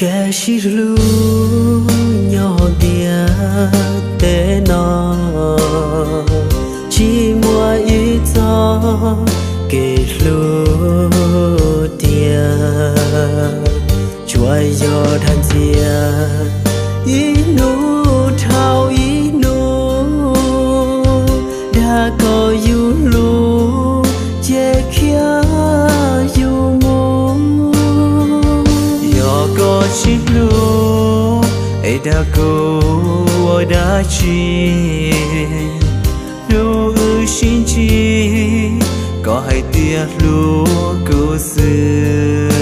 Kev sib hlub nyob hauv ntiaj teb no, tsis muaj ib txoj kev hlub tiag. Tsuas yog dag ntxias ib hnub dhau ib hnub, dag kom yus hlub ces khiav yus mus. Yog koj tsis hlub es dag kuv ua dab tsi? Hnub wb sib ntsib koj hais tias hlub kuv xwb,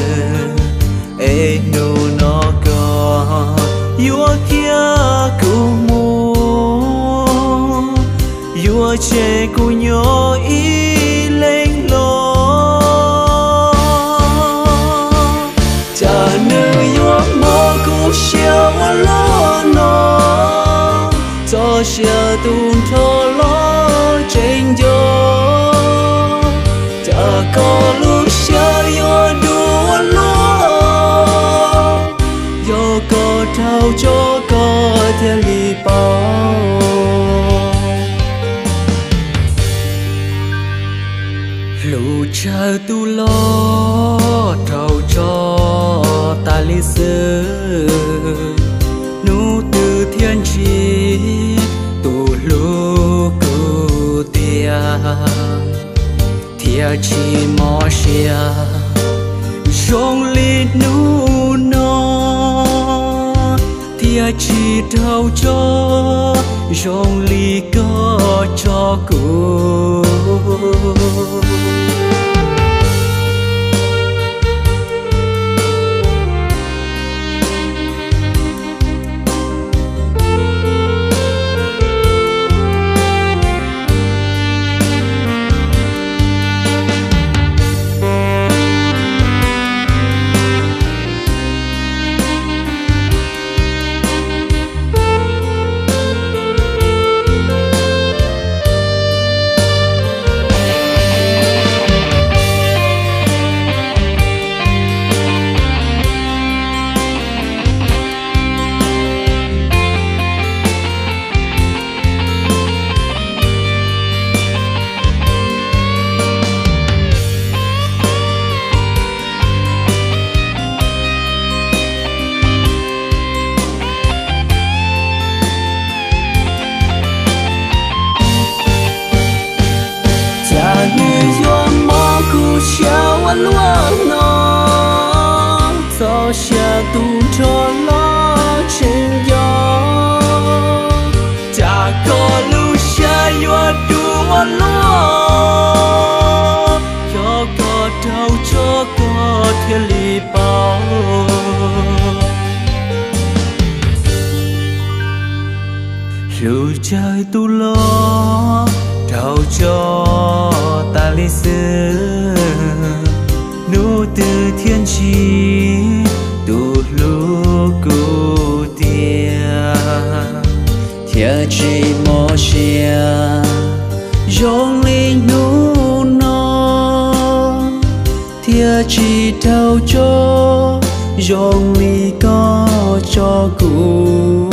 es hnub no koj yuam kiag kuv mus, yuam tseg kuv nyob ib leeg los. Cas nws yuav mob kuv siab ua luaj no, txoj sia tu nrho los tseem nco. Cas koj lub siab yuav dub ua luaj, yog koj raug tso koj thiaj li paub. Hlub tsawg tus los raug tso tas li xwb, hnub twg thiaj ntsib tus hlub kuv tiag, thiaj tsis mob siab zoo li hnub no, thiaj tsis raug tso zoo li koj tso kuv. Cas nws yuav mob kuv siab ua luaj no, txoj sia tu nrho los tseem nco. Cas koj lub siab yuav dub ua luaj, yog koj raug tso koj thiaj li paub. Hlub tsawg tus los raug tso tas li xwb, hnub twg thiaj ntsib tus hlub kuv tiag, thiaj tsis mob siab zoo li hnub no, thiaj tsis raug tso zoo li koj tso kuv.